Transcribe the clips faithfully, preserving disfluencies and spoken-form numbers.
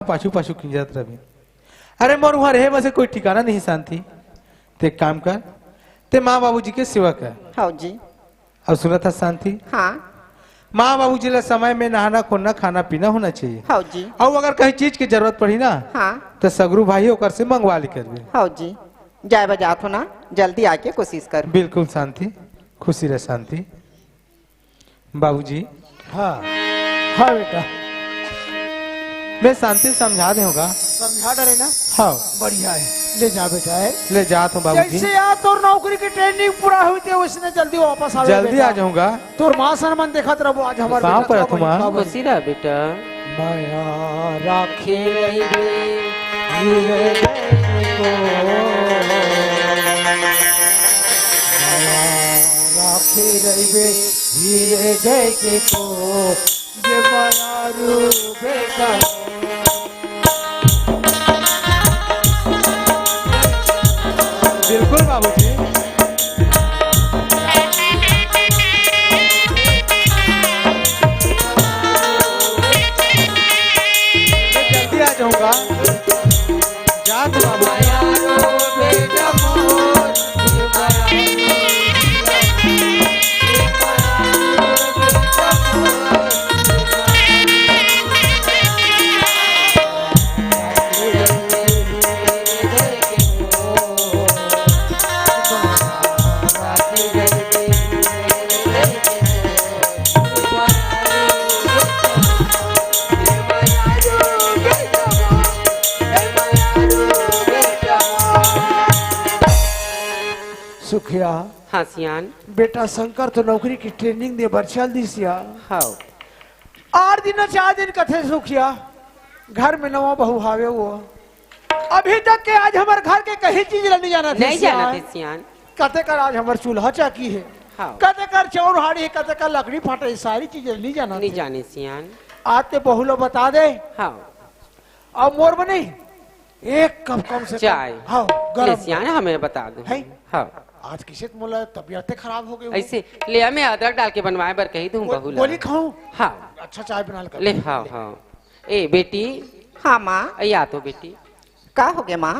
पाछू पाछू किंजरत रहिबे। अरे मोर उहाँ रहे बसे कोई ठिकाना नहीं शांति। ते एक काम कर, ते माँ बाबूजी के सेवा कर। हव जी। अउ सुनत हस शांति? हाँ। माँ बाबूजी ला समय में नहाना खोना, खाना पीना होना चाहिए। हव जी। अउ अगर कहीं चीज के जरूरत पड़ी ना, हाँ। त सगरू भाई ओकर से मंगवा ली करबे। हव जी। जाय बर जात हो ना, जल्दी आके कोशिश कर। बिल्कुल शांति, खुशी रह शांति। बाबूजी। हाँ, हाँ बेटा। मैं शांति समझा दे होगा। समझा डरे ना? हाँ। बढ़िया है, ले जा बेटा है। ले जात हूँ बाबूजी। जैसे यार तोर नौकरी की training पूरा हुई थी, उसने जल्दी वापस आ जल्दी आ जाऊंगा। तोर माँ सन मन देखत रहबो आज हमारे पाँव बेटा, परत हूँ माँ। खुशी रह बेटा। मया राखे रहिबे हीरे जैसे को। मया राखे रहिबे हीरे जैसे को। ये मयारू बेटा। बिल्कुल बाबूजी। मैं जल्दी आ जाऊंगा। जा तू बाबू। सुखिया। हाँ सियान। बेटा शंकर तो नौकरी की training दे बर चल दिस या। हाँ। आठ दिन न चार दिन कथे सुखिया, घर में नवा बहू हावे वो। अभी तक के आज हमर घर के कहीं चीज ला नहीं जानत हे नहीं सियान। जानत हे सियान। कते कर आज हमर चूल्हा चाकी हे, हाँ। कते कर चौर हाड़ी हे, कते कर लकड़ी फाटे, सारी चीज ला नहीं जानत नहीं हे। जाने सियान। आज ते बहू ला बता दे। हाँ। अउ मोर बने एक कप कम से कम। चाय। हाँ, ले गरम। सियान, हमें बता दो। है? हाँ। आज किसे मोला तबीयत खराब हो गई हो? ऐसे ले आ, मैं अदरक डाल के बनवाए बर कही दूँ गो-, बहू ला। गोली खाऊं? हाँ। अच्छा चाय बना ले। ले, हाँ, हाँ। ए बेटी। हाँ माँ। ए आ तो बेटी। का हो गया माँ?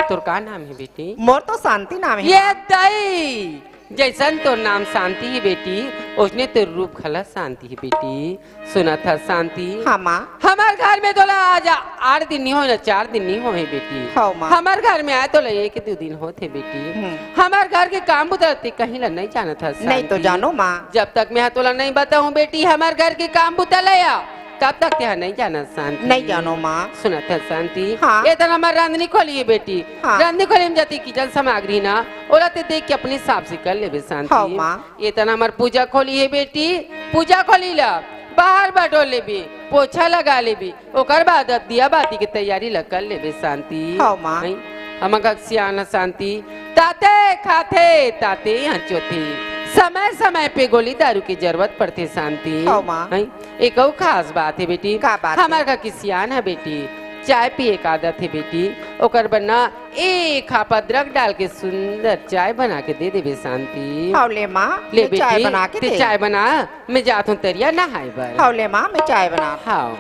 तोर का नाम हे बेटी? मोर तो शांति नाम हे ये माँ। दाई, जैसन तोर नाम शांति हे बेटी, ओसने तोर रूप घला शांति हे बेटी। सुनत हस शांति? हाँ माँ। हमर घर में तोला आज आठ दिन नहीं होय ना, चार दिन नहीं होय हे बेटी। हाँ माँ। हमर घर में आए तोला एक दू दिन होत हे बेटी। हम्म। हमर घर के काम बुता ते कहीं ला नहीं जानत हस नहीं तो शांति। जानो माँ। जब तक मैं तोला नहीं बताऊँ बेटी, हमर घर के काम बुता ला या तब तक तेहा नहीं जानत शांति। नहीं जानो माँ। सुनत हस शांति? हाँ। ए तन हमर रांधनी खोली हे बेटी। हाँ। रांधनी खोली में जतिक किचन सामग्री ना, ओला ते देख के अपने हिसाब से कर लेबे शांति। हाँ माँ। ए तन हमर पूजा खोली हे बेटी, पूजा खोली ला बाहर बटोर लेबे, पोछा लगा लेबे, ओकर बाद अब दिया बाती के तैयारी ला कर लेबे शांति। हाँ माँ। हैं? हमर घर सियान ह शांति, ताते खाथे, ताते हंचोथे। समय समय पे गोली दारू के जरूरत पड़थे शांति। हाँ माँ। हैं? एक अउ खास बात हे बेटी, का बात हे? हमर घर के सियान ह बेटी, चाय पिए के आदत हे बेटी, ओकर बर ना एक हाप अदरक डाल के सुंदर चाय बना के दे देबे शांति। हव ले माँ, ले मैं चाय बेटी, बना के ते दे। चाय बना, मैं जात हूँ तरिया नहाए बर। हव ले माँ, मैं चाय बना। हव।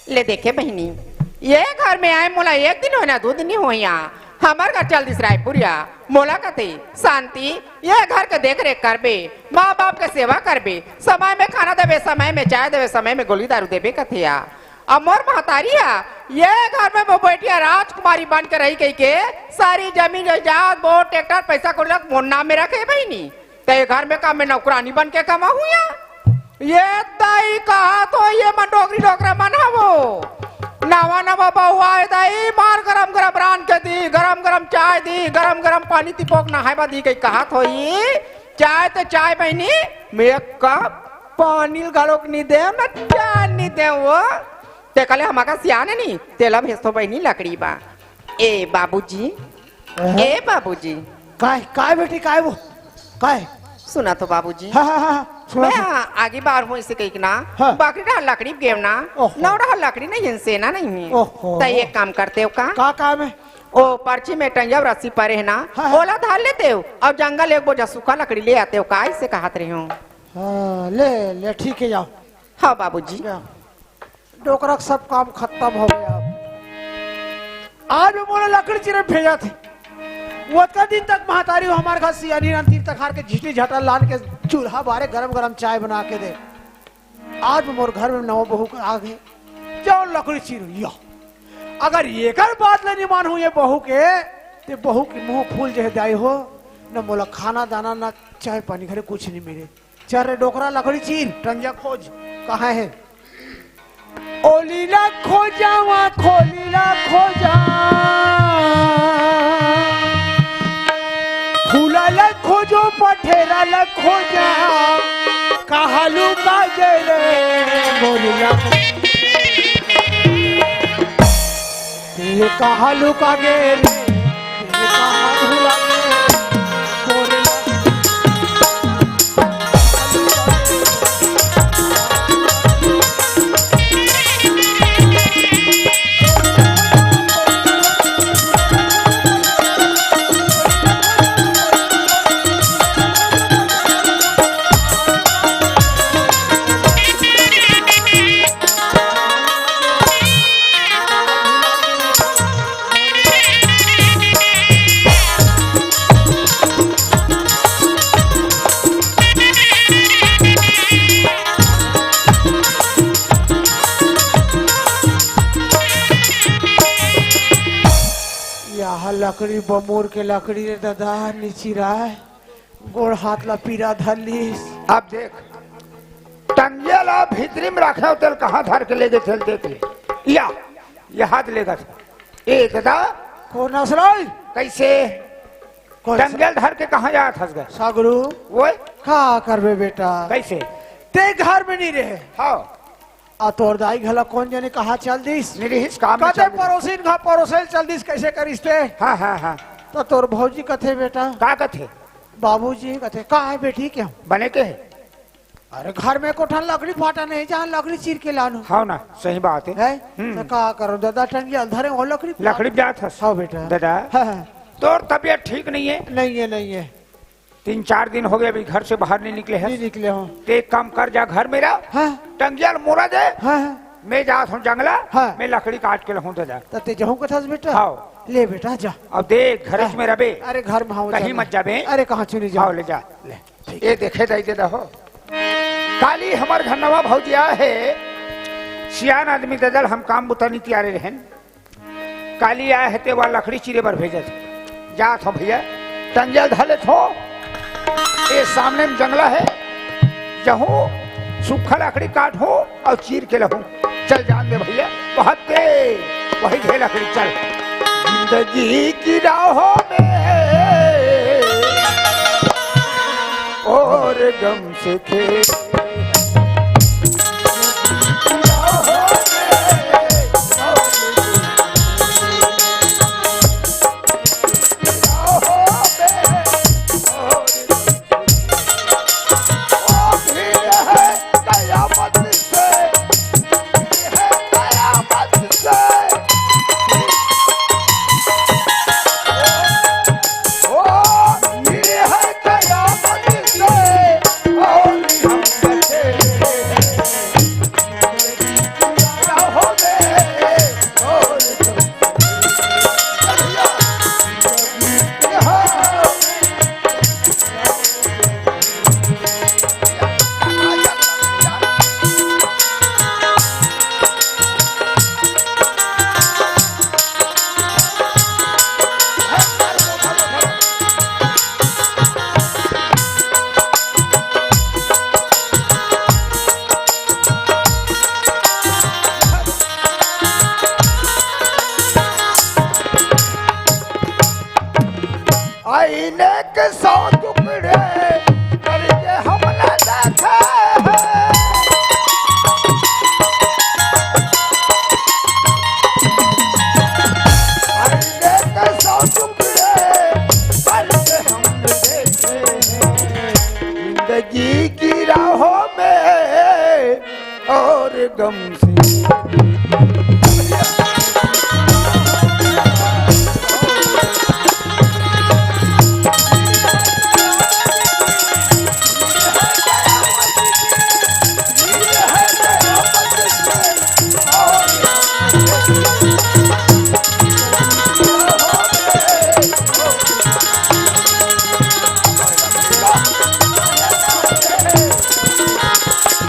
ले देखे बहिनी, ये घर में आए मोला एक दिन होय ना, दू दिन नहीं होय या। हमर घर चल दिस रायपुर या। मोला कथे, "शांति, ये घर के देख रेख करबे, माँ बाप के सेवा करबे, समय में खाना देबे, समय में चाय देबे, समय में गोली दारू देबे," कथे या। अब मोर महतारी हा, ये घर में वो बैठिया राजकुमारी बन के रही कही के सारी जमीन जायदाद, बोर, ट्रैक्टर, पैसा कौड़ी ला मोर नाम में रखे बहिनी। ते घर में का मैं नौकरानी बन के कमाहूँ या? ये दाई कहा तो ये मन डोकरी डोकरा मन हवो। नवा नवा बहू आए दाई, मार गरम गरम रांध के दी, गरम गरम चाय दी, गरम गरम पानी तिपोक नहाए बर दी कही कहा थोई। चाय तो चाय बहिनी, मैं एक कप पानी घलोक नहीं दे, मैं चाय नहीं दे वो। ते कले हमका सियान नहीं, तेला भेजतो बहिनी लकड़ी बा। ए बाबूजी, अहं। ए बाबूजी। काय, काय बेटी, काय वो? काय? सुना तो बाबूजी। हाँ, हाँ, हाँ, हाँ, सुना मैं तो। आगे बार हूँ इसे कही ना, हाँ। बाकरी डहर लकड़ी गेव ना, ओहो। नौ डहर लकड़ी नहीं है, सेना नहीं है। ओहो। त एक काम करते हो का? का काम है? ओ पर्ची में टंगिया रस्सी परे है ना, हाँ, हाँ। ओला धर लेते हो और जंगल एक बोझा सूखा लकड़ी ले आते हो का, इसे कहत रही हूँ। हाँ, ले, ले, ठीक है, जाओ। हाँ बाबूजी। जाओ। डोकरा के सब काम खत्म हो गया। आज भी मोला लकड़ी चीरे भेजा थे। वो अतका दिन तक महतारी हमारे घर सियानी राम तीर तक हार के झिटली झटा लान के चूल्हा बारे गरम गरम चाय बना के दे। आज भी मोर घर में नवा बहू के आ गए। जाओ लकड़ी चीरो, या। अगर एकर बात ले नहीं मानहूँ ये बहू के, ते बहू के मुंह फूल जहे दाई हो, न मोला खाना दाना, न चाय पानी, घरे कुछ नहीं मिले। चल रे डोकरा, लकड़ी चीर, टंगिया खोज, कहाँ है? ओली ला खोजा, वहाँ खोली ला खोजा, फूला ला खोजो, पठेरा ला खोजा, कहाँ लुका गे रे, मोरी ला, ये कहाँ लुका गे रे? यह लकड़ी बमूर के लकड़ी रे ददा, निचिराय, गोड़ हाथ ला पीरा धर लीस। अब देख, टंगिया ला भीतरी में रखे हो, तेल कहाँ धर के लेगे चल देते? या, ये हाथ लेगा था। ए ददा, कौन असराई? कैसे? कौन सा? टंगिया धर के कहाँ जात हस गा? सगरू। ओए? का करबे बेटा? कैसे? ते घर में नहीं रहे। हाँ। आ तोर दाई घला कौन जाने कहाँ चल दिस? नहीं रहिस, काम में कते चल दिस। पड़ोसिन घर पड़ोसेल चल दिस, कैसे करिस ते? हाँ, हाँ, हाँ। तो तोर भौजी कथे बेटा? का कथे? बाबूजी कथे, का है बेटी के? बने के है? अरे घर में कोठन लकड़ी फाटा नहीं, जहाँ लकड़ी चीर के लानो। हाँ ना, सही बात है। है? हम्म। तो का करो दादा, टंगिया धरे हो लकड़ी फाटा। लकड़ी जात हस। हाँ बेटा। दादा, हाँ, हाँ। तोर तबीयत ठीक नहीं है? नहीं है, नहीं है। तीन चार दिन हो गए, अभी घर से बाहर नहीं निकले हैं। नहीं निकले हो। ते एक काम कर, जा घर में रह। हाँ। टंगिया मोरा दे। हाँ, हाँ। मैं जात हूँ जंगला, हाँ। मैं लकड़ी काट के लाहूँ दादा। त ते जाहूँ कथस बेटा? हाँ। ले बेटा, जा। अब देख, घर हाँ। में रबे। अरे घर में हाँ, कहीं जा। मत जाबे। अरे कहाँ चुनी जा। हाँ, ले जा, ले। ठीक। ये देखे दाई दादा हो। काली हमर घर नवा भौजी आए है, सियान आदमी ददल हम काम बुता नहीं तियारे रहन। काली आए है ते वा लकड़ी चीरे बर भेजे थे। जात हो भैया, टंगिया धर ले थो। ये सामने में जंगला है, जहूँ सूखा लकड़ी काट हो और चीर के लहूँ। चल जान दे भैया, बहुत तेज, वही ढेला करी, चल। जिंदगी की राहों में और गम से खेल। आईने के सौ टुकड़े करके हमने देखे हैं। आईने के सौ टुकड़े करके हमने देखे हैं। की की राहों में और गम से।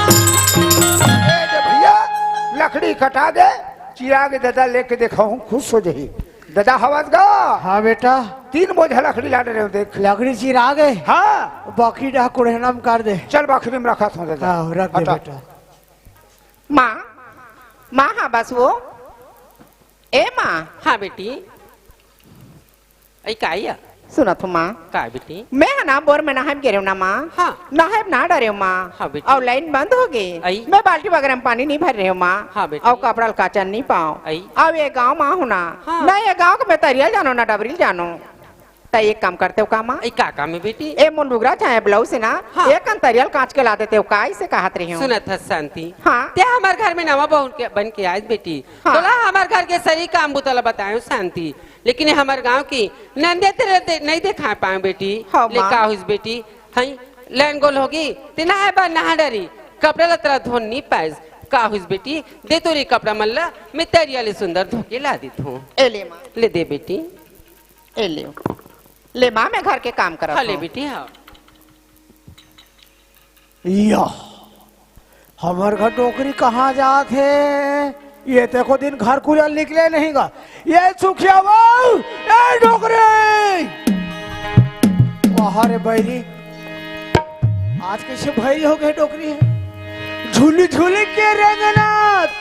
ए दे भैया, लकड़ी कटा दे, चिराग ददा लेके देखा हूँ, खुश हो जाही। ददा हवस गा। हाँ बेटा। तीन बोझा लकड़ी ला डरे हो, देख। लकड़ी चिराग है। हाँ। बाकी डहा कुड़हना में कर दे। चल, बाखरी में रखा था ददा। हाँ, रख दे हटा। बेटा। माँ, माँ, हाँ बस वो। ए माँ। हाँ बेटी। अई का या? सुनत हो माँ? का बेटी? मैं ह ना बोर में नहाए गे रेव ना माँ। हाँ। नहाए ना डरेव माँ। हाँ बेटी। अउ लाइन बंद हो गे। अई। मैं बाल्टी वगैरह में पानी नहीं भर रेव माँ। हाँ बेटी। अउ कपड़ा ल काचन नहीं पाओ। अई। अउ ये गाँव माँ हो ना। हाँ। ना ये गाँव के मैं तरियल जानो ना डबरील जानो। त एक काम करते हो का माँ? अई का काम है बेटी? ए मोर लुगरा चाहे ब्लाउज है ना, हाँ। एक कन तरियल काच के ला देते हो का, इसे कहत रही हूँ। सुनत हस शांति। हाँ। ते हमार घर में नवा बहू के, बन के आयस बेटी। हाँ। तोला हमार घर के सरी काम बुता ला बतायो शांति। लेकिन ये हमर गाँव की नंदिया तेरे दे, नहीं देखा पाए बेटी। हाँ, ले माँ। का हुइस बेटी? हई, लाइन गोल होगी, ते नहाए बर नहा डरी, कपड़ा लतरा धोन नहीं पाइस। का हुइस बेटी? दे तोरी कपड़ा मन ला, मैं तरिया ले सुंदर धो के ला देत हूँ। ए ले माँ। ले दे बेटी। ए ले। ले माँ, मैं घर के काम करत हाँ, ले हूँ। बेटी, हाँ। या, हमर घर डोकरी कहाँ जात हे? ये ते को दिन घर कुरिया निकले नहीं गा। ये सुखिया बहू, ए डोकरी! वाह रे बैरी, आज कैसे भैरी हो गए डोकरी है? झूली झूली के रेंगना,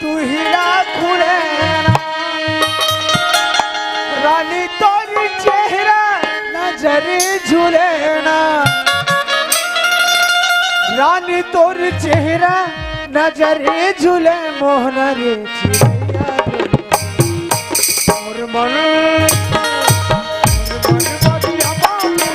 तू हीरा खुलेना। रानी तोर चेहरा नजर झूलेना। रानी तोर चेहरा नजर झूले मोहना रे चिड़ैया रे। मोर मन, मोर मन बगिया बाबू रे।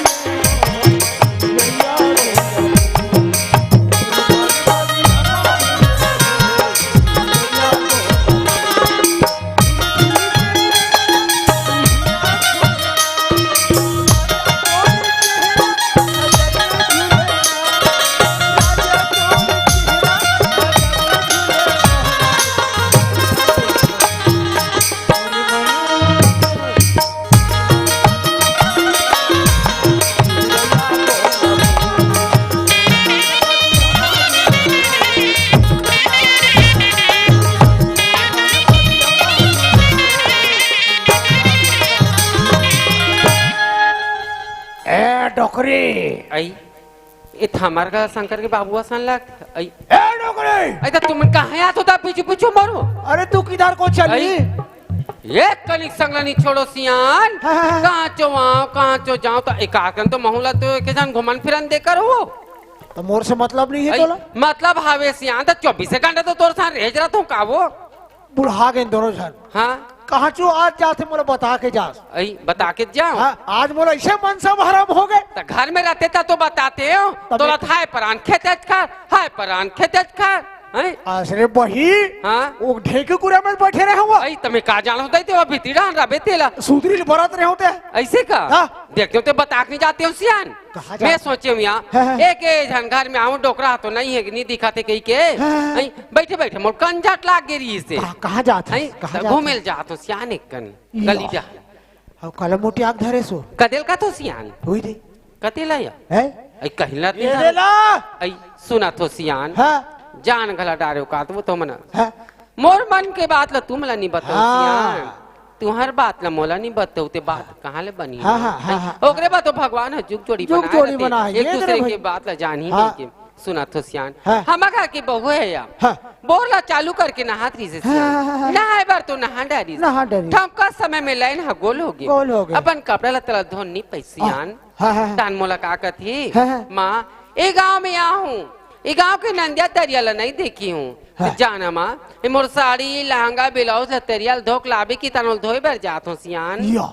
ए डोकरी। आई। ए, त हमर का शंकर के बाबू असन लगत हे। अई। ए, डोकरी! अई, त तुमन कहाँ आत हो त पीछू पीछू मारो? अरे, तू किधर को चली? अई। एक कनिक संग ल नी छोड़ो सियान। हाँ, हाँ, हाँ। कहाँ चो आव, कहाँ चो जाव, त एकाकन तो महूँ ल तो एक झन घुमन फिरन देकर हो। त मोर से मतलब नहीं हे अई, तोला? मतलब हवे सियान, त चौबीस घंटा तो तोर साथ रहे जरा तू का वो? बुढ़ा गए दोनों झन। हाँ। कहाँ चो आज जाथे मोला बता के जास। अई, बता के जाव। हाँ, आज मोला ऐसे मन सब हरम हो गए। त घर में रहते त तो बताते हो। तब तोला मैं हाय परान खेते कर, हाय परान खेते कर। हैं? आसरे बही। हाँ। वो ढेंकी कुरिया में बैठे रहे हुआ। अई, त मैं का जान होता ही ते वो भीतरी डाल रहा बेतेला। सुधरी बरत रहे होते। ऐसे का? हाँ। देखते हो ते बता के नहीं जाते हो सियान। कहाँ मैं जाते? सोचे हूँ यहाँ, हाँ, हाँ। एक, एक झन घर में आऊँ, डोकरा तो नहीं है, नहीं दिखाते कहीं के। हाँ, हाँ, हाँ। हैं? बैठे, बैठे, मोर कंझट लाग गे रहिस हे। कहाँ, कहाँ जात हस? हैं? कहाँ त जात घूमे हस? ल जात हूँ, सियान एक कन, या। गली डहर। अब काला मोटी आँख धरे सो। कतेल का तो सियान? हुई दे। कतेला या? हैं? अई कहिला ये तेला। दे ला। अई सुनत हो सियान। हाँ। जान घला डारे हो का, त वो तो मना। हाँ। मोर मन के बात ला तुम ला नहीं बताओ हाँ। सियान। तुहर बात ला मोला नहीं बताओ, ते बात कहाँ ले बनी हाँ, है? हाँ, हाँ, हाँ। ओकरे बाद तो भगवान ह जुग जोड़ी जुग बना जोड़ी रहते। बना है, एक ये दूसरे तेरे के भाई। बात ला जान ही हाँ। नहीं के। सुनत हो सियान। हाँ। हमर घर के बहू है या। हाँ। बोर ला चालू करके नहात रहिस हे हाँ, सियान। हाँ, हाँ, हाँ। नहाए बर तो नहा डारिस। नहा डारिस। ठमका समय में लाइन ह गोल हो गे। गोल हो गे। अपन कपड़ा लत्ता ला धोन नहीं पाइस सियान। हाँ, हाँ, हाँ। तान मोला का कथे? हाँ, हाँ। माँ, ए गाँव में आए हूँ, ए गाँव के नंदिया तरिया ला नहीं देखे हूँ। हाँ। जाना माँ, ए मोर साड़ी, लहंगा, ब्लाउज ला तरिया ल धोक लाबे कि तान ल धोए बर जात हूँ सियान। या।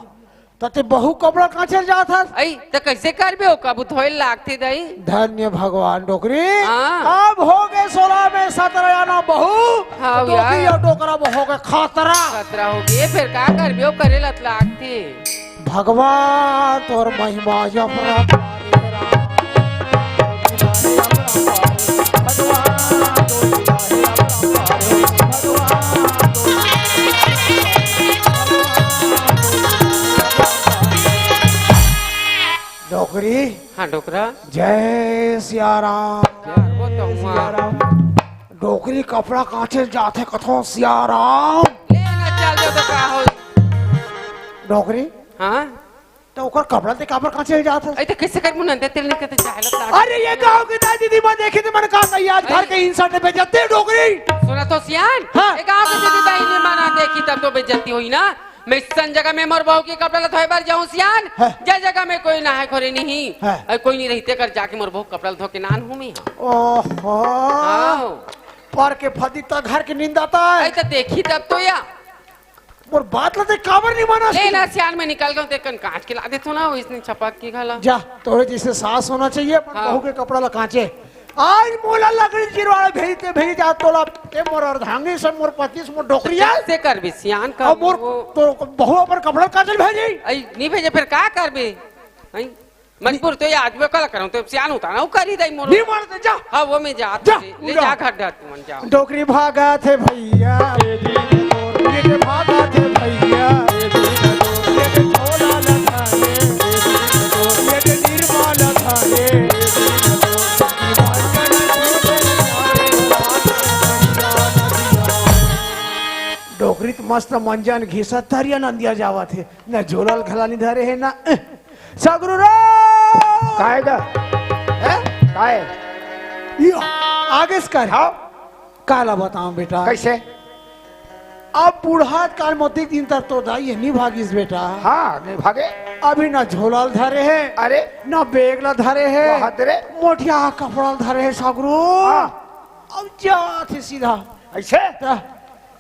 त ते बहू कपड़ा कांचे ल जात हस? अई, त कइसे करबे ओ, कभू धोए ल लागथे दई। धन्य भगवान डोकरी। हाँ। अब हो गे सोलह में सतरह आना बहू। हाँ, डोकरी यार। अउ डोकरा में हो गे खतरा। खतरा हो गे, फेर का करबे ओ, करे ल त लागथे। भगवान तोर महिमा अपरंपार हे राम। भगवान तोर महिमा हे अपरंपार हे। भगवान तोर डोकरी। हाँ, डोकरा। जय सिया राम। यार, वो तो जय हुआ। सिया राम। डोकरी कपड़ा कांचे जाथे कथो सिया राम। ले ना चल दे तो का होई? डोकरी? हाँ? त ओकर कपड़ा ते काबर कांचे जात हे? अई, त कइसे कर मुनंदे तेल नहीं कहते चाहे लत लाग। अरे, ये गांव के दाई दीदी मन देखही त मन का कही, आज घर अई। के इंसान ने बेइज्जती डोकरी। सुना तो सियान, हाँ। ये गांव के दीदी दाई ने मना देखही तब तो बेइज्जती होही ना। मैं अइसन जगह में मोर बहू के कपड़ा ल धोए बर जाहूं सियान, हाँ। जे जगह में कोई नहाए खोरे नहीं, हाँ। अई कोई नहीं रहिथे कर जाके मोर बहू कपड़ा ल धो के नानहूं मैं। ओहो। हाँ। पर के फदी त घर के निंदात हे। अई त देखही तब तो या। मोर बात ल ते काबर नहीं मानस? ले ना सियान, मैं निकल गेंव, ते कन कांच के ला देथों ना, वइसने छपक के घला। जा, तोरे जइसे सास होना चाहिए, अपन हाँ। बहू के कपड़ा ल कांचे। आज मोला लकड़ी चिरवाए भेजथे, भेज जा तोला, ते मोर अर्धांगिनी सन, मोर पति सन, मोर डोकरी आय। कइसे करबे सियान का अब मोर वो? तो बहू अपन कपड़ा ल कांचे ल भेजही। अई, नहीं भेजे, फेर का करबे? अई, मजबूर तो ये आज मैं कल करंव, तो सियान होता ना, वो कर ही दई मोर। नहीं मानत हे, जा। हाँ, वो मैं जात जा, हूँ, ले उड़ा। जा घर डर तुमन, जा। डोकरी भागत हे भइया, ये भागत हे भइया, ये झोला लथा हे, ये निर्मल लथा हे। डोकरी त मस्त मंजन घिसत तरिया नंदिया जावत हे, न झोला ल घला नहीं धरे हे, न सगरू रे! काय गा? हैं? काय? यो, आगे से कर। हाँ? काला बताऊं बेटा? कइसे? अब बुढ़ात काल में अतेक दिन तक तोर दाई हे, नहीं भागिस बेटा। हाँ, नहीं भागे। अभी ना झोला ल धरे हे, अरे। ना बेग ल धरे हे। वाह रे। मोटिया कपड़ा ल धरे हे सगरू। हाँ। अब जात हे सीधा। अइसे? त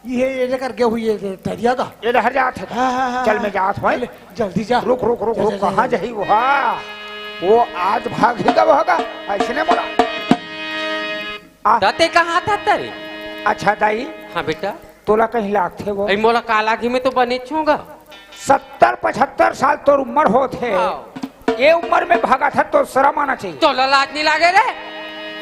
ये, ये लेकर गे हुई ये तरिया गा। ये डहर जात हे। हाँ, हाँ, हाँ, चल, हाँ। मैं जात हूँ। ले, जल्दी जा। रुक, रुक, रुक, जा, रुक, जा, जा, कहाँ जा। जाही वो? हाँ, वो आज भागही गा, वो गा। अइसने बोला। आ। त ते कहाँ था तरे? अच्छा दाई। हाँ बेटा। तोला कहीं लागथे वो? अई मोला का लागही, मैं तो बनेच हूँ गा। सत्तर पचहत्तर साल तोर उम्र होत हे। हाँ। ये उम्र में भागत हस तो शरम आना चाहिए। तोला लाज नहीं लागे रे?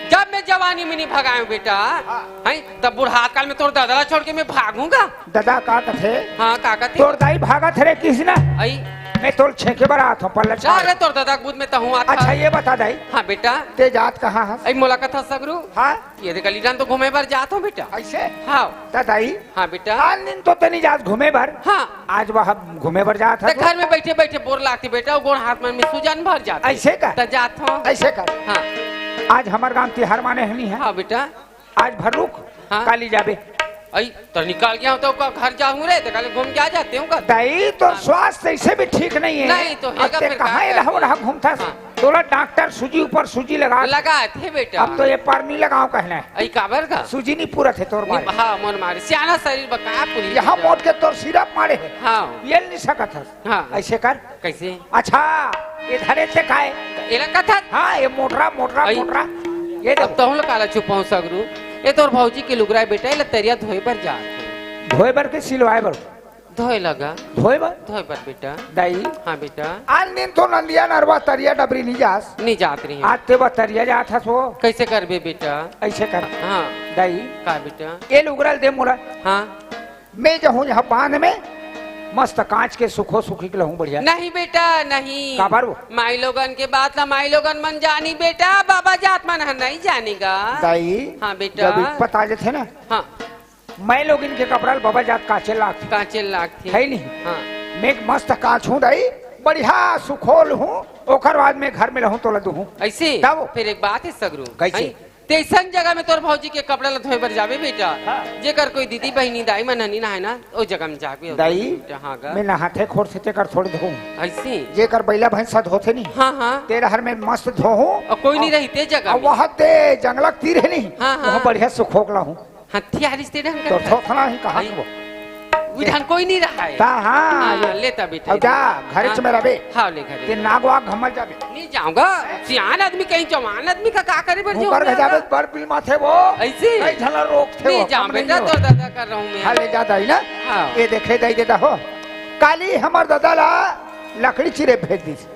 जब मैं जवानी में नहीं भगाएंव बेटा, हाँ। हैं, तब बुढ़ात काल में तोर दादा ला छोड़ के मैं भागहूँ गा? दादा का कथे? हाँ, का कथे? तोर दाई भागत हे रे किस ना? अई। मैं तोर छेंके बर आत हूँ, पल्ला जा छाड़। रे, तोर दादा के बुध में तहूँ आत अच्छा, हस। ये बता दाई। हाँ बेटा। ते जात कहाँ हस? अई मोला कथा सगरू। हाँ? ये देख, अलीगंज तो घूमे बर जात हूँ बेटा। अइसे? हाँ। त दाई? हाँ बेटा। आन दिन तो ते नहीं जात घूमे बर। हाँ। आज वह घूमे बर जात त हस तो? घर में बइठे बइठे बोर लागथे बेटा, वो गोड़ हाथ मन में सूजन भर जाथे। अइसे का? त जात हूँ। अइसे का? हाँ। आज हमर गांव तिहार माने हनी हे। हाँ बेटा। आज भर रुक, हाँ। काली जाबे। अई, त निकल गेंव तो का घर जाहूँ रे, त काली घूम के आ जातेंव का? दाई, तोर हाँ। स्वास्थ्य अइसे भी ठीक नहीं हे। नहीं तो अब हेगा ते फिर कहाँ का एला करबे? ओढ़ा घूमथस? हाँ। तोला डॉक्टर सूजी ऊपर सूजी लगा। लगाथे बेटा। अब तो ये पार नहीं लगाओ कहना हे। अई काबर का? सूजी नहीं पूरत हे तोर नहीं, मारे। हाँ, मोर मारे। सियाना शरीर बर का पूरी यहाँ बेटा। मोट के तोर सिरप मारे हे। हाँ। ये नहीं सकत हस। हाँ। अइसे कर। कइसे? अच्छा, ये धरे ते काय? एला कथस? हाँ, ये मोटरा, मोटरा, अई। मोटरा। ये अब देखो। तहूँ ला काला छुपाऊँ सगरू। ये तोर भौजी के लुगरा हे बेटा, एला तरिया धोए बर जात हूँ। धोए बर के सिलवाए बर? धोए लगा। धोए बर? धोए बर बेटा। दाई? हाँ बेटा। आन दिन तो नंदिया नरवा तरिया डबरी नहीं जास। नहीं जात रही। आज ते बर तरिया जात हस वो। कइसे करबे बेटा? अइसे कर। हाँ। दाई? का बेटा? ये लुगरा ल दे मोला। हाँ। मैं जाहूँ यहाँ बांध में, मस्त कांच के सुखो सुखी के लहूँ बढ़िया। नहीं बेटा, नहीं। काबर वो? माई लोगन के बात ला माई लोगन मन जानी बेटा, बाबा जात मन ह नहीं जानी गा। दाई, हाँ बेटा। जब इज्जत आ जाथे ना, हाँ। मैं लोगन के कपड़ा ल बाबा जात कांचे लागथे। कांचे लागथे। हे नहीं? हाँ। मैं मस्त कांच हूँ दाई, बढ़िया सुखो लहूँ, ओकर बाद में घर में लहूँ तोला दुहूँ। अइसे? तब? फेर एक बात हे सगरू। कइसे? हैं? ते अइसन जगह में तोर भौजी के कपड़ा ला धोए बर जाबे बेटा, हाँ। जेकर कोई दीदी बहिनी दाई मन नहीं नहाए ना, ओ जगह में जाबे। दाई, बेटा, हाँ गा। मैं नहाथे खोरथे तेकर थोड़ी धोऊँ। अइसे? जेकर बइला भैंसा धोथे नहीं, हाँ, हाँ। ते डहर में मस्त धोहूँ। अउ कोई नहीं रही ते जगह अउ में। वहाँ ते जंगला के तीर हे नहीं, हाँ, हाँ। वहाँ बढ़िया सुखो के लहूँ। हथियार इस ते ढंग तो का। थोथना ही कहा अई। वो। उधर कोई नहीं रहा है। ता हाँ, हाँ, ये। लेता बेटा। अब जा, घरे हाँ। से मेरा बे। हाँ, ले घरे। ते नाग वाग हमर जाबे। नहीं जाऊंगा। सियान आदमी कहीं जवान आदमी का का करे बर ऊपर जाऊंगा? जाबे, बड़ बिल माथे वो। ऐसे? कई झन ला रोक थे नहीं वो, जाऊं कम बेटा, नहीं हो। तो दादा कर रहा हूँ मैं। हाँ, ले जा दाई ना। हाँ। ये देखे दाई देता हो। काली हमर दादा ला लकड़ी चिरे भेज दीस।